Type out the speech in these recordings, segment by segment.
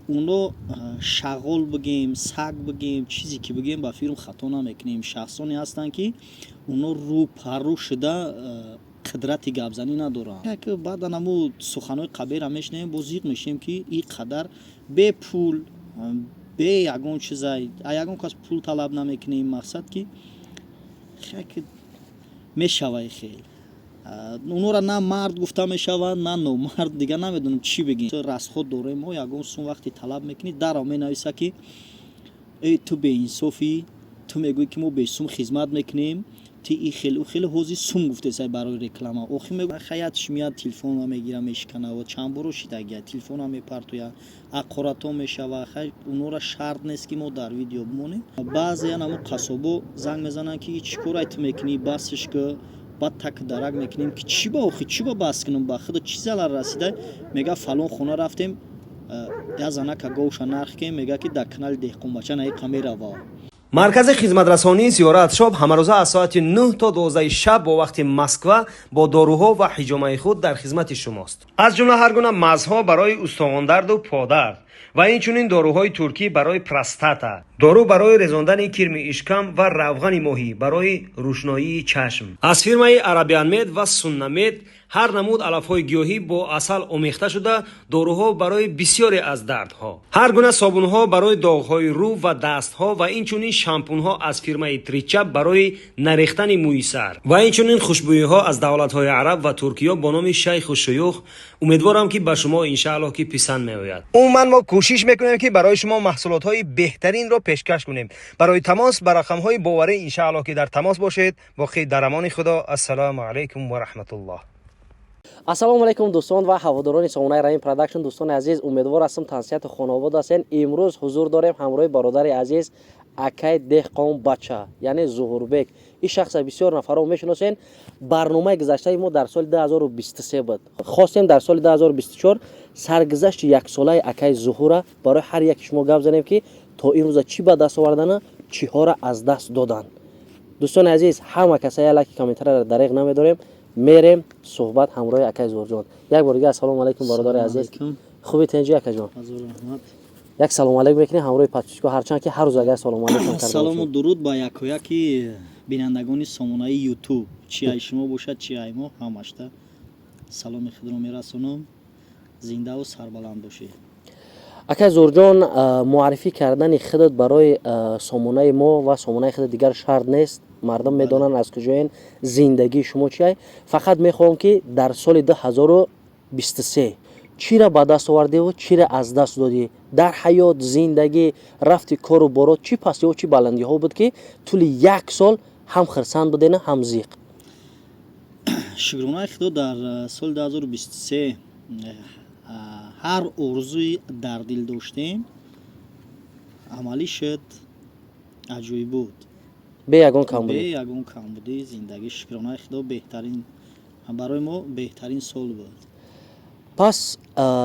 Уно шағол бигем, саг бигем, чизе ки бигем, ба фирм хато намекунем. Шахсоне ҳастанд, ки уно рӯпарӯ шуда қудрати гапзанӣ надоранд. Баъдан ҳаму суханҳои қабеҳра мешунавем, боз зиқ мешавем, ки ин қадар бепул, бе ягон чиза, ягон кас пул талаб намекунем. Мақсад, ки мешавай хел онора на мард гуфта мешавад, на номард, дигар намедонам чӣ бигем. Расход дорем мо, ягон сум вақте талаб мекунӣ, дарав менависа, ки эй, ту беинсофӣ, ту мегӯӣ, ки мо бесум хизмат мекунем, ти и хел ӯ хеле ҳозир сум гуфтесай барои реклама. Охи хаятш меяд, телефонро мегира, мешикана, чанд боро шидагия, телефонро мепартоя, аққоратҳо мешава. Хай, онора шарт нест, ки мо дар видео бимонем. Баъзеян ҳамо қассобо занг мезананд, ки чӣ корай ту мекунӣ, басш ки. Баъд так дарак мекунем, ки чӣ ба, охи чӣ ба бас кунам, ба худо чӣ залал расида? Мега, фалон хона рафтем, як занака говша нарх кем, мега, ки дар канали Деҳқонбача наиқа мерава. Маркази хизматрасонии Зиёрат Шоп ҳамарӯза аз соати 9 то 12 шаб бо вақти Москва бо доруҳо ва ҳиҷомаи худ дар хизмати шумост. Аз ҷумла ҳар гуна мазҳо барои устухондарду подард ва инчунин доруҳои туркӣ барои простата, дору барои резондани кирми ишкам ва равғани моҳӣ барои рӯшноии чашм. Аз фирмаи Арабианмед ва Суннамед ҳар намуд алафҳои гиёҳӣ бо асал омехта шуда, доруҳо барои бисёре аз дардҳо, ҳар гуна собунҳо барои доғҳои рӯ ва дастҳо ва инчунин шампунҳо аз фирмаи Тричап барои нарехтани мӯи сар ва инчунин хушбӯиҳо аз давлатҳои араб ва туркиё бо номи Шайху Шуюх. Умедворам, ки ба шумо, иншааллоҳ, ки писанд меояд. Умуман, мо кӯшиш мекунем, ки барои шумо маҳсулотҳои беҳтаринро пешкаш кунем. Барои тамос ба рақамҳои боварӣ, иншааллоҳ, ки дар тамос бошед. Боқӣ дар амони Худо. Ассалому алайкум ва раҳматуллоҳ. Ассалому алайкум, дӯстон ва ҳаводорони сомонаи Раим Продакшн. Дӯстони азиз, умедвор ҳастам, тансиҳату хонобод ҳастен. Имрӯз ҳузур дорем ҳамроҳи бародари азиз, акай Деҳқонбача, яъне Зуҳурбек. Ин шахса бисёр нафарро мешиносен. Барномаи гузаштаи мо дар соли 2023 буд. Хостем дар соли 2024 саргузашти яксолаи акай Зуҳура барои ҳар яки шумо гап занем, ки то ин рӯза чӣ ба даст овардану чиҳоро аз даст доданд. Дӯстони азиз, ҳама каса як лайки, комментарияро дареғ намедорем. Мерем суҳбат ҳамроҳи акай Зуҳурҷон. Як бор дига ассалому алайкум, бародари азиз. Хуби, тенҷи, акаҷон? Як салому алайкум мекунем ҳамроҳи подписчико, ҳарчанд ки ҳар рӯз агар салому алайкум карда. Салому дуруд ба якояки бинандагони сомонаи Ютуб, чи ай шумо бошад, чи ай мо, ҳамашта саломи худро мерасонам. Зиндаву сарбаланд бошед. Акай Зуҳурҷон, муаррифӣ кардани худат барои сомонаи мо ва сомонаи худат дигар шарт нест. Мардум медонанд, аз куҷоен, зиндагии шумо чиай. Фақат мехоҳам, ки дар соли 2023 чиро ба даст овардиву чиро аз даст додӣ дар ҳаёт, зиндагӣ, рафти кору борот, чӣ пастиҳо, чӣ баландиҳо буд, ки тӯли як сол ҳам хирсанд будена, ҳам зиқ? Шукронаи Худо, дар соли 2023 ҳар орзуи дар дил доштем, амалӣ шуд. Аҷоиб буд. Бе ягон камбудӣ? Бе ягон камбудӣ. Зиндагӣ, шукронаи Худо, беҳтарин, барои мо беҳтарин сол буд. Пас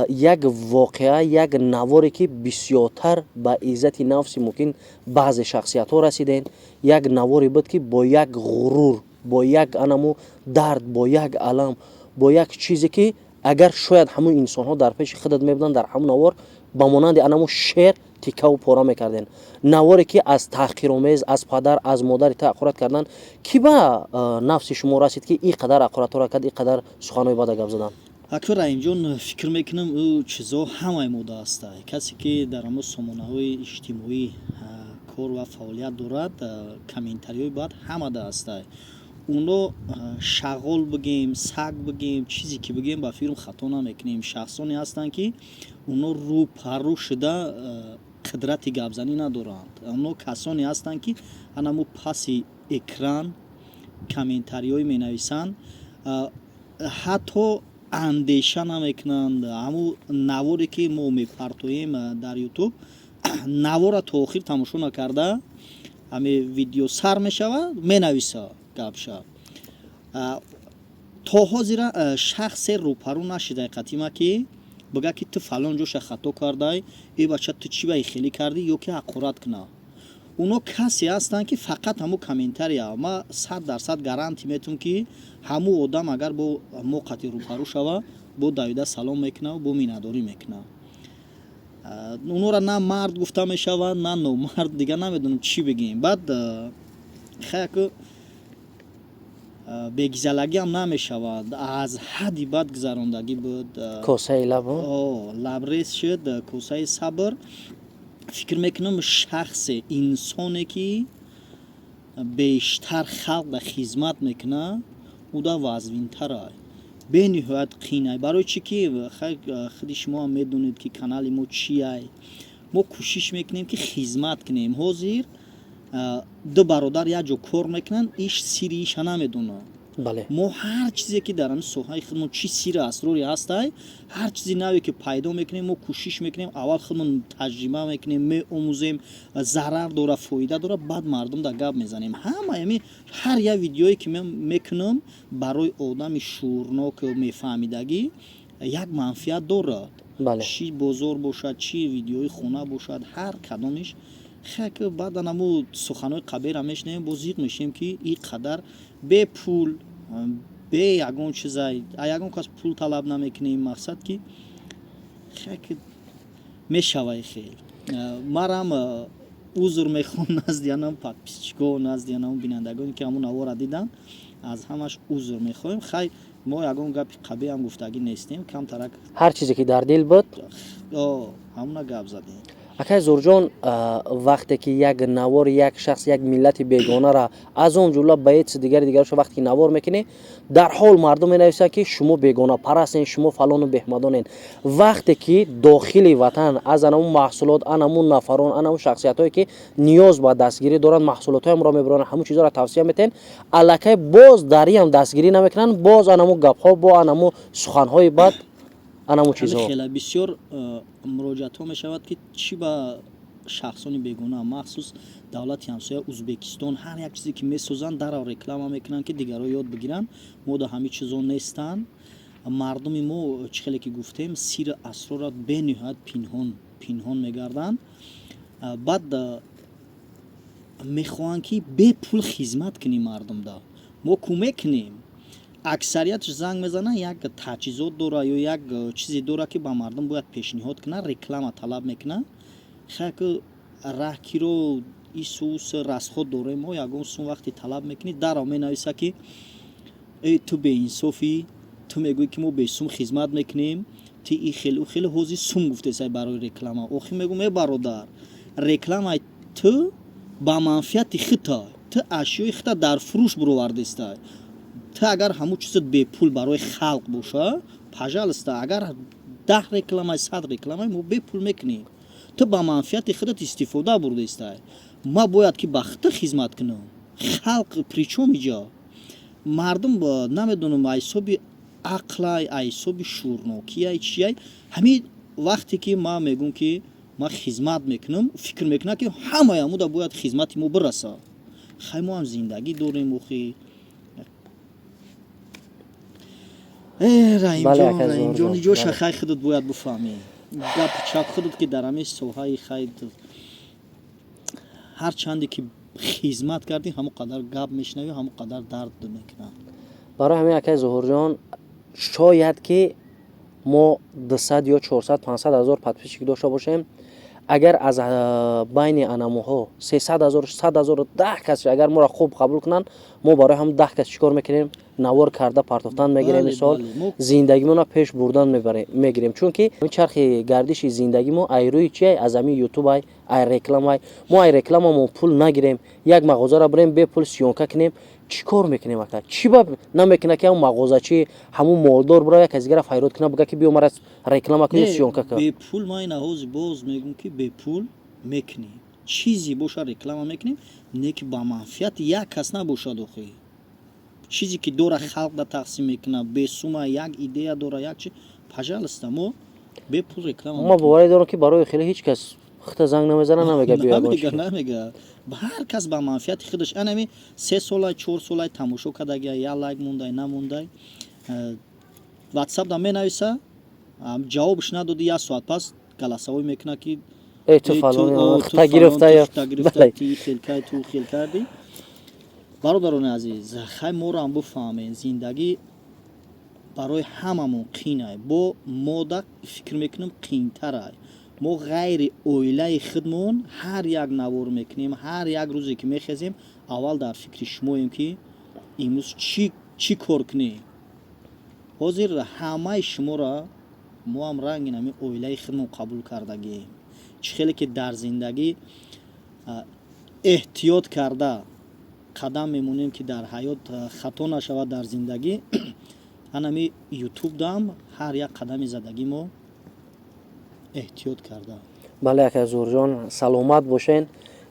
як воқеа, як наворе, ки бисёртар ба иззати нафси мумкин баъзе шахсиятҳо расидем, як наворе буд, ки бо як ғурур, бо як анаму дард, бо як алам, бо як чизе, ки агар шояд ҳамун инсонҳо дар пеши худат мебуданд, дар ҳамун навор ба монанди анаму шер тиккаву пора мекардем. Наворе, ки аз таҳқиромез, аз падар, аз модари та ҳақорат кардан, кӣ ба нафси шумо расид, ки ин қадар ҳақоратҳоро кард, ин қадар суханҳои бада гап задан? Ака Раҳимҷон, фикр мекунам, ӯ чизо ҳамаи мода аста. Касе ки дар ҳамо сомонаҳои иҷтимоӣ кор ва фаъолият дорад, комментариҳои бад ҳамада аста. Уно шағол бигем, саг бигем, чизе ки бигем, ба фирм хато намекунем. Шахсоне ҳастанд, ки уно рӯпарӯ шуда қудрати гапзанӣ надоранд. Оно касоне ҳастанд, ки анамо паси экран комментариҳое менависанд, ҳатто андеша намекунанд. Ҳамун наворе, ки мо мепартоем дар Ютуб, навора то охир тамошо накарда, ҳаме видео сар мешавад, менависа гапша. То ҳозира шахсе рӯпарӯ нашида қатима, ки бигӯяд, ки ту фалон ҷоша хато кардай, э бача, ту чӣ ба хелӣ кардӣ, ё ки ҳақорат куна. Оно касе ҳастанд, ки фақат ҳамун комментария. Ма 100% гарантӣ метавам, ки ҳамун одам агар бо мо қати рӯпарӯ шава, бо давида салом мекунав, бо миннатдорӣ мекунад. Онора на мард гуфта мешавад, на номард, дигар намедонам чӣ бигӯем. Баъд хаяку бегизалагиам намешавад, аз ҳадди бад гузарондагӣ буд. Косаи лаб. Лабрез шуд косаи сабр. Фикр мекунам, шахсе, инсоне ки бештар халқ да хизмат мекунад, ӯ да вазвинтарай, бениҳоят қинай. Барои чӣ ки худи шумоам медонед, ки канали мо чиай. Мо кӯшиш мекунем, ки хизмат кунем. Ҳозир ду бародар як ҷо кор мекунанд, иш сири иша намедонад. Мо ҳар чизе ки дар ҳамин соҳаи худмон чӣ сиру асроре ҳастай, ҳар чизи наве ки пайдо мекунем, мо кӯшиш мекунем, аввал худмон таҷриба мекунем, меомӯзем, зарар дора, фоида дора, баъд мардум да гап мезанем. Ҳама ами ҳар як видеое ки мен мекунам, барои одами шуурнок, мефаҳмидагӣ як манфиат дорад. Чӣ бозор бошад, чӣ видеои хона бошад, ҳар кадомиш. Хак баъдан аму суханҳои қабеҳра мешунавем, боз зиқ мешавем, ки ин қадар бепул, бе ягон чизай, ягон кас пул талаб намекунем. Мақсад ки хак мешавай хел. Марам узр мехоҳам назди анам подписчико, назди анам бинандагоне, ки ҳамун навора диданд, аз ҳамаш узр мехоҳем. Хай, мо ягон гапи қабеҳам гуфтагӣ нестем, камтарак. Ҳар чизе ки дар дил буд. Ҳамуна гап задем. Акай Зурҷон, вақте ки як навор, як шахс, як миллати бегонара, аз он ҷумла ба ҳеҷ дигари дигарашо, вақте ки навор мекунӣ, дар ҳол мардум менависанд, ки шумо бегонапарастен, шумо фалону беҳмадонен. Вақте ки дохили ватан аз анамун маҳсулот, анамун нафарон, анамун шахсиятҳое, ки ниёз ба дастгирӣ доранд, маҳсулотҳоямро мебаранд, ҳамун чизҳоро тавсия метиҳен, аллакай боз дар иам дастгирӣ намекунанд, боз анамун гапҳо, бо анамун суханҳои бад, анамун чизҳо. Хеле бисёр муроҷиатҳо мешавад, ки чӣ ба шахсони бегона, махсус давлати ҳамсоя Узбекистон, ҳар як чизе ки месозанд, дарав реклама мекунанд, ки дигарро ёд бигиранд. Мо да ҳамин чизо нестанд. Мардуми мо, чӣ хеле ки гуфтем, сиру асрорро бениҳоят пинҳон пинҳон мегарданд. Баъд мехоҳанд, ки бепул хизмат кунем мардумда. Мо кӯмек кунем, аксариятш занг мезананд, як таҷҳизот дора ё як чизе дора, ки ба мардум бояд пешниҳод кунад, реклама талаб мекунад. Хак раҳкиро исус расход дорем мо, ягон сум вақте талаб мекунӣ, дарав менависа, ки э, ту беинсофӣ, ту мегӯӣ, ки мо бесум хизмат мекунем, ти и хел ӯ хеле ҳозир сум гуфтесай барои реклама. Охи мегӯм: э, бародар, рекламаи ту ба манфиати хита, ту ашёи хита дар фурӯш буровардестай. Ту агар ҳамун чизат бепул барои халқ боша, пожалуйста, агар 10 рекламай, 100 рекламай, мо бепул мекунем. Ту ба манфиати худат истифода бурдестай, ма бояд ки ба хита хизмат кунам. Халқ причём иҷо? Мардум, намедонам, айсоби ақлай, айсоби шуурнокиай, чиай, ҳамин вақте ки ман мегӯм, ки ман хизмат мекунам, фикр мекунам, ки ҳамаи амуда бояд хизмати мо бирасад. Хай, мо ҳам зиндагӣ дорем охи. Раҳимҷон, Раҳимҷон, иҷоша хай худат бояд бифаҳмӣ. Гапи чап худат, ки дар ҳамин соҳаи хай ҳар чанде ки хизмат кардӣ, ҳамон қадар гап мешунавӣ, ҳамон қадар дард мекунад. Барои ҳамин, акай Зуҳурҷон, шояд ки мо 200 ё 400, 500 ҳазор подписчик дошта бошем. Агар аз байни анамуҳо 300 ҳазор, 100 ҳазору 10 кас агар моро хуб қабул кунанд, мо барои ҳам 10 кас чӣ кор мекунем? Навор карда партофтан мегирем. Мисол, зиндагимонро пеш бурдан мегирем, чунки чархи гардиши зиндагӣ мо ай рӯи чи? Аз ҳамин ютубай, ай рекламай. Мо ай рекламамо пул нагирем, як мағозаро бирем, бепул съёмка кунем, чӣ кор мекунем, ака? Чӣ ба намекуна, ки ҳамун мағозачи, ҳамун молдор бира, як кас дигара файрод куна, бига, ки биё, мара реклама кун, съёмка кун? Бепул ма ина ҳозир боз мегӯм, ки бепул мекунем, чизе боша, реклама мекунем, не ки ба манфиати як кас набошад. Охи, чизе ки дора, халқ да тақсим мекунад бесума, як идея дора, як чи, пожалуйста, мо бепул реклама. Ма боварӣ дорам, ки барои хеле ҳеҷ кас хита занг намезана, намега биё ягон Намега. чиз. Намега, ҳар кас ба манфиати худаш. Анами 3 сола, 4 солай тамошо кардагия, як лайк мондай, намондай, ватсап да менависа, ҷавобш надоди, як соат пас голосовой мекунад, ки Эй, ту «Эй, фалон, о, ту хита фалон, гирифта ту ё хита гирифта, Бале. ти хел кай, ту хел кардӣ». Бародарони азиз, хай, моро ҳам бифаҳмед, зиндагӣ барои ҳамамон қинай, бо мода фикр мекунам, қиинтарай. Мо ғайри оилаи худмон ҳар як навор мекунем. Ҳар як рӯзе ки мехезем, аввал дар фикри шумоем, ки имрӯз чӣ кор кунем. Ҳозир ҳамаи шуморо мо ҳам рангин ҳамин оилаи худмон қабул кардагием. Чӣ хеле ки дар зиндагӣ эҳтиёт карда қадам мемонем, ки дар ҳаёт хато нашавад дар зиндагӣ, анами Ютубдам ҳар як қадами задагӣ мо эҳтиёт карда. Бале, ака Зуҳурҷон, саломат бошен.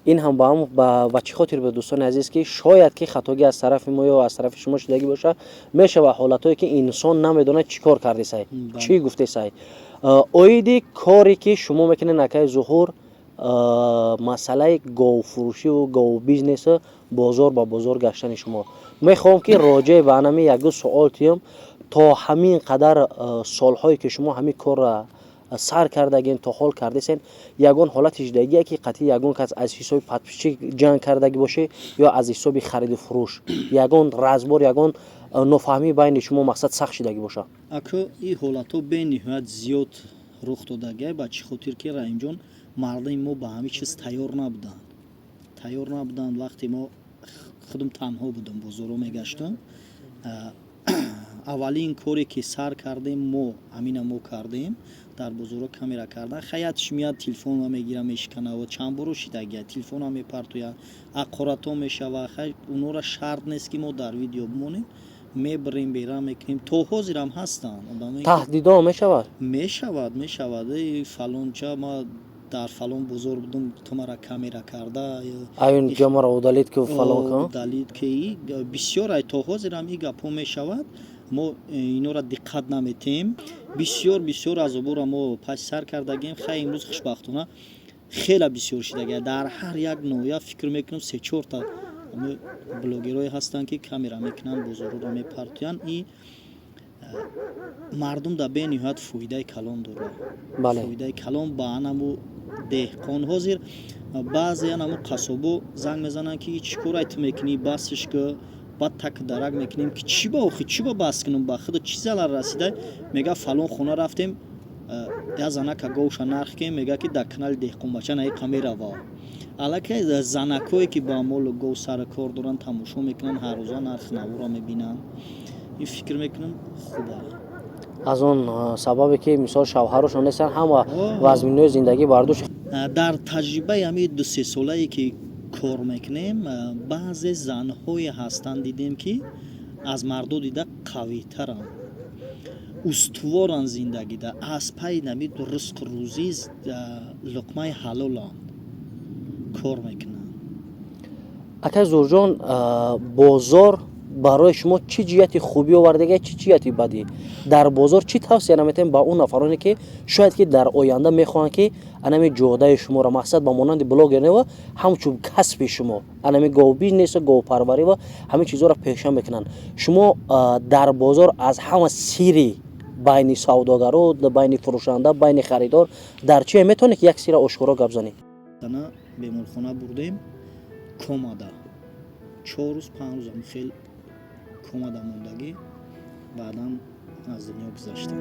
Ин ҳам ба чӣ хотир буд, дӯстони азиз, ки шояд ки хатогӣ аз тарафи мо ё аз тарафи шумо шудагӣ боша. Мешавад ҳолатҳое, ки инсон намедонад, чӣ кор кардесай, чӣ гуфтесай. Оиди коре ки шумо мекунед, акаи Зуҳур, масъалаи говфурӯшиву говбизнесу бозор ба бозор гаштани шумо, мехоҳам, ки роҷеъ ба анами якду суол тиём. То ҳамин қадар солҳое ки шумо ҳамин корра сар кардагин, то ҳол кардесен, ягон ҳолати шудагие, ки қатъи ягон кас аз ҳисоби подписчик ҷанг кардагӣ бошӣ ё аз ҳисоби хариду фурӯш ягон разбор, ягон нофаҳмӣ байни шумо, мақсад, сахт шудагӣ боша? Ака, ин ҳолатҳо бениҳоят зиёд рух додагиа. Ба чӣ хотир ки, Раҳимҷон, мардуми мо ба ҳамин чиз тайёр набуданд, тайёр набуданд. Вақте мо худам танҳо будам, бозоро мегаштам, аввалин коре ки сар кардем, мо ҳамина мо кардем, дар бозоро камера кардан. Хаятш меяд, телефонро мегира, мешиканава. Чанд боро шидагия, телефонро мепартояд, ақоратҳо мешава. Хай, онора шарт нест, ки мо дар видео бимонем, мебарем, бера мекунем. То ҳозирам ҳастанд одамое. Таҳдидо мешавад? Мешавад, мешавад. Эй, фалонча, ма дар фалон бозор будум, ту мара камера карда. Аюн ҷамаро удалить ки, фалон кун. Удалить ки. Бисёр ай, то ҳозирам ин гапҳо мешавад. Мо инора диққат наметем. Бисёр, бисёр азоборо мо паси сар кардагем. Хай, имрӯз хушбахтона хеле бисёр шидагия. Дар ҳар як ноҳия, фикр мекунам, се чорта блогерое ҳастанд, ки камера мекунанд, бозорро мепартоянд. И мардум дар бениҳоят фоидаи калон дорад. Фоидаи калон ба анаму деҳқон. Ҳозир баъзе анаму қассобо занг мезананд, ки чӣ корай ту мекунӣ, басш ки. Баъд так дарак мекунем, ки чӣ ба охи, чӣ ба бас кунам, ба худо чӣ залал расида? Мега, фалон хона рафтем, я занака говша нарх кем, мега, ки дар канали Деҳқонбача наиқа мерава. Аллакай занакое, ки ба молу гов сари кор доранд, тамошо мекунанд, ҳаррӯза нархи наворо мебинанд. Ин, фикр мекунам, хуба. Аз он сабабе, ки мисол шавҳарошон нестанд, ҳама вазминои зиндагӣ бар дӯш. Дар таҷрибаи ҳамин 2-се солае, ки кор мекунем, баъзе занҳое ҳастанд, дидем, ки аз мардо дида қавитаранд, устуворанд зиндагида, аз пайи нами ризқу рӯзӣ, луқмаи ҳалоланд, кор мекунанд. Акай Зуҳурҷон, бозор барои шумо чӣ ҷиҳати хубӣ овардага, чӣ ҷиҳати бадӣ? Дар бозор чӣ тавсия наметавонем ба он нафароне, ки шояд ки дар оянда мехоҳанд, ки анами ҷодаи шуморо, мақсад, ба монанди блогер нева, ҳамчун касби шумо анами говбизнесу говпарварӣ ва ҳамин чизҳоро пеша мекунанд? Шумо дар бозор аз ҳама сири байни савдогаро, байни фурӯшанда, байни харидор дар чие? Метавонед, ки як сира ошкоро гап занед? Зана беморхона бурдем, комада 4 рӯз, 5 рӯз ам хел комада мондагӣ, баъдан аз дунё гузаштам.